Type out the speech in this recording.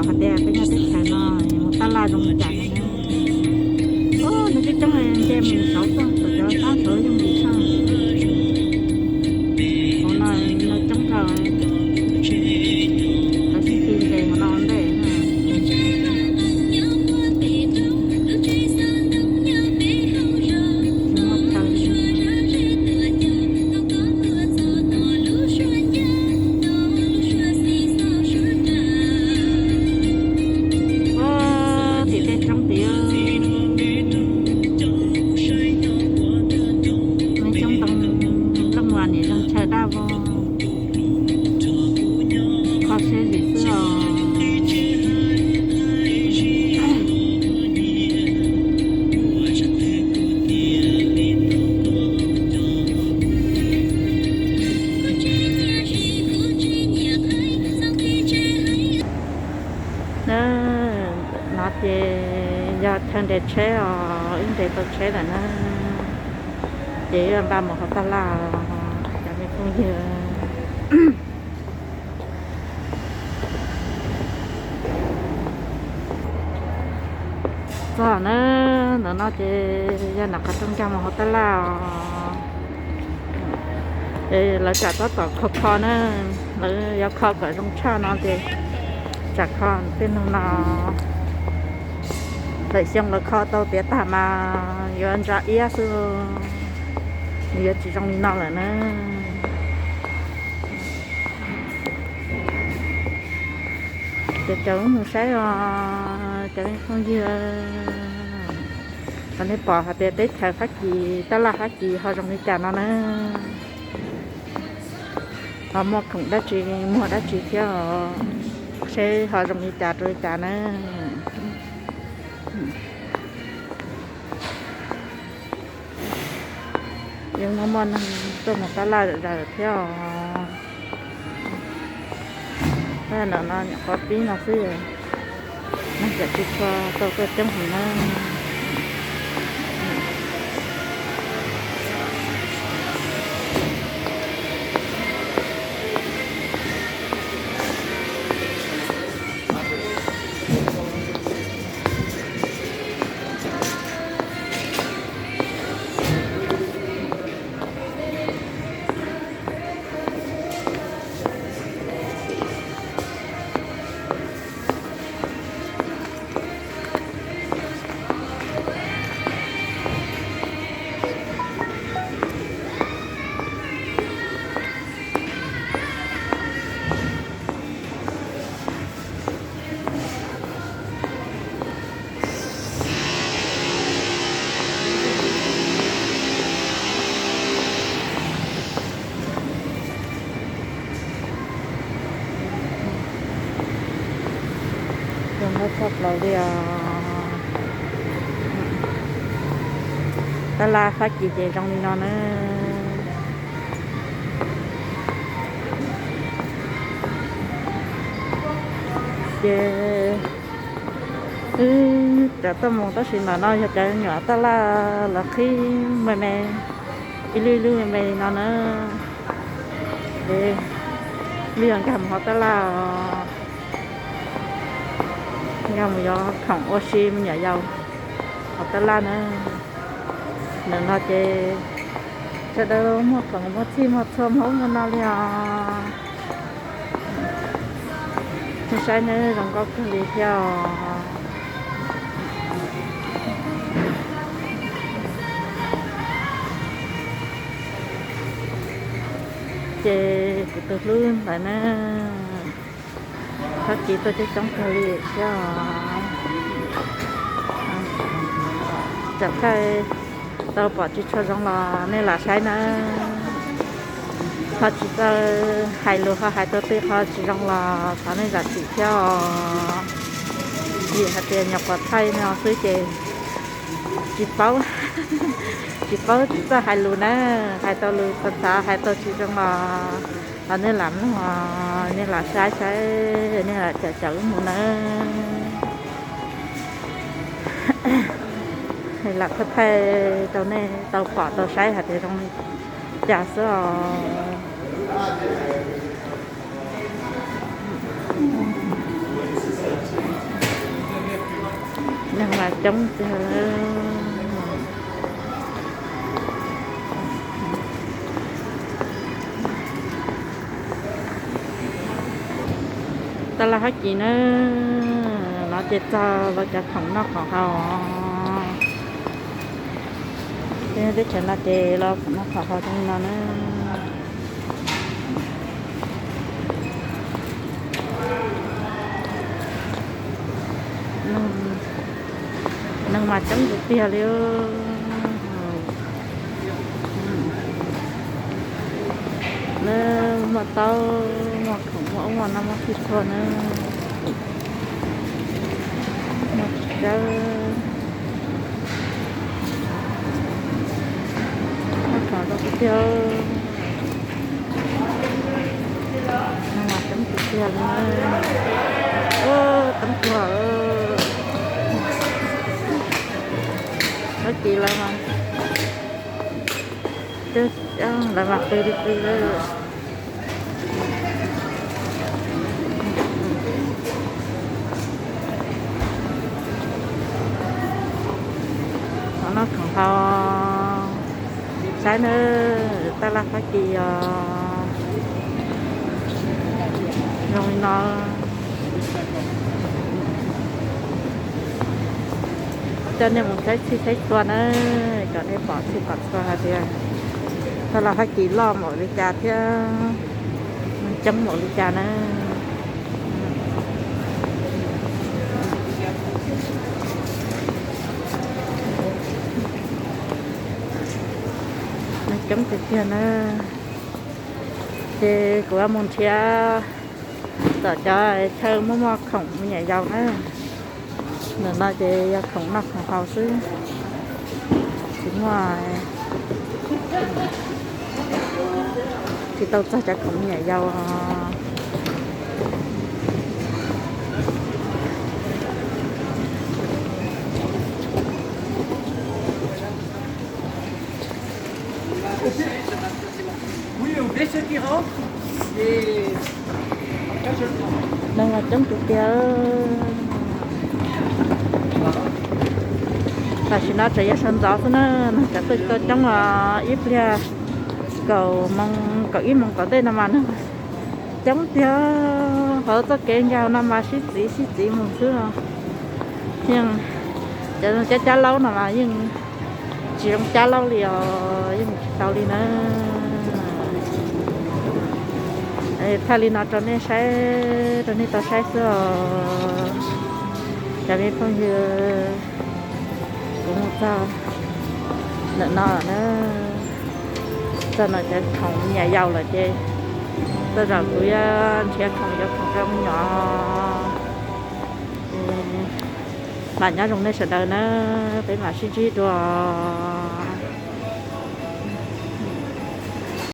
Qhov tias peb nyob teb chaws no mus tab laj zoo li cas no na. Nws coob coob nce mus saud tuaj, cov sab saud yooj yim tshaj. Hauv no nws coob kawg, lawv sib ti nres hauv no ua ntej. Tim tej roob tid, coob ntoo, looj mas nim zoo chaw daj vog, kho siab zim xwb os. Na, no ces yog chaw nres tsheb os, wb nres tau tsheb lawm na, ces wb npaj mus hauv tab laj os cov me phooj ywg. Txog na, ntawm no ces yog nram qhov rooj nkag mus hauv tab laj os. Lawv tsam tab tom kho kho na, lawv yuav kho kom zoo tshaj no ces tsam kho tej no no. Lawm xyoo lawv kho tau tiav tag mas yuav ntsa iab xwb, nws yuav tsis zoo li no lawm na. Ces caum wb mus saib os cov me phooj ywg, kom nej pom hais tias teb chaws Fab Kis, tab laj Fab Kis ho zoo li cas no na. Ho muaj khoom dab tsi, muag dab tsi thiab, seb ho zoo li cas rau li cas na. Yeej muaj muaj neeg tuaj mus tab laj lawm thiab os. Ntawm no nyuam qhuav pib no xwb, neeg tseem tsis tshua tau tuaj coob heev na. Zoo nkauj tshaj plaws li os. Tab laj Fab Kis ces zoo li no na. Ces wb cov tuaj mus tab sis ntawm no yog cov nyuam tab laj lawv qhib me me, ib lub ib lub me me li no na. Ces wb yuav nkag mus hauv tab laj os, nkag mus yuav khoom ua si me nyuam yaus hauv tab laj na. Ntawm no ces sawv daws muag khoom muag txhij muag txhua muag ub muag no li os. Saib neb zoo nkauj kawg li thiab os. Ces kuv tus hlub ntawd na, txhob tiv tuaj coob coob kawg li thiab os. Tsam thaij tau pom tsis tshua zoo los nej lam saib na. Ho tsis txawj hais lus ho hais tau tej qho tsis zoo los thov nej zam txim thiab os. Vim hais tias nyuam qhuav thaij no xwb ces tsis paub, tsis paub tsis txawj hais lus na, hais tau lus txhav txhav hais tau tsis zoo los thov nej lam mloog, nej lam saib saib, nej lam caum caum wb mus nawb. Lam thaij thaij rau nej tau pom tau saib hais tias zoo li cas xwb os. Neeg mas coob tiag. Taj laj Fab Kis na, no ces txog los cov khoom noj khoom haus. Teb chaws no ces los khoom noj khoom haus zoo li no na. Neeg mas coob tiag tiag li. Muaj taub, muaj khoom, muaj ub muaj no, muaj txhij txhua na. Muaj txiv tsawb, muaj khoom zoo tiag tiag. Neeg mas coob tiag tiag li. Coob tiag. Fab Kis lawv mas, lawv mas qw li qw li. Khoom noj khoom haus, saib na, taj laj Fab Kis os, zoo li no. Coj nej mus saib txhij saib txhua na, kom nej pom txhij pom txhua hais tias taj laj Fab Kis loj npaum li cas thiab coob npaum li cas na. Neeg coob tiag tiag na. Ces kuv mus nrhiav tom cov chaw muaj muaj khoom me nyuam yaus na. Ntawm no ces yog khoom noj khoom haus xwb, tsis muaj, tsis tau txog cov khoom me nyuam yaus. Neeg mas coob tiag tiag. Tam sim no tseem yog sawv ntxov xwb na, neeg tseem tuaj tsis tau coob os. Ib pliag kaum moos kaum ib moos tom ntej no mas neeg coob tiag. Hauv txoj kev nkag no mas sib txiv sib txiv mus xwb os. Yeej, cov cab cab laub no mas yeej tsis zoo cab laub li os, yeej tsis tau li na. Thaij li no rau nej saib, rau nej tau saib xwb os cov me phooj ywg. Kuv mus txog ntawm no na, txog ntawm cov khoom me nyuam yaus lawm ces tej zaum kuv yuav nrhiav khoom yuav khoom rau me nyuam. Mam nyob zoo nej sawv daws na, peb mam sib ntsib dua.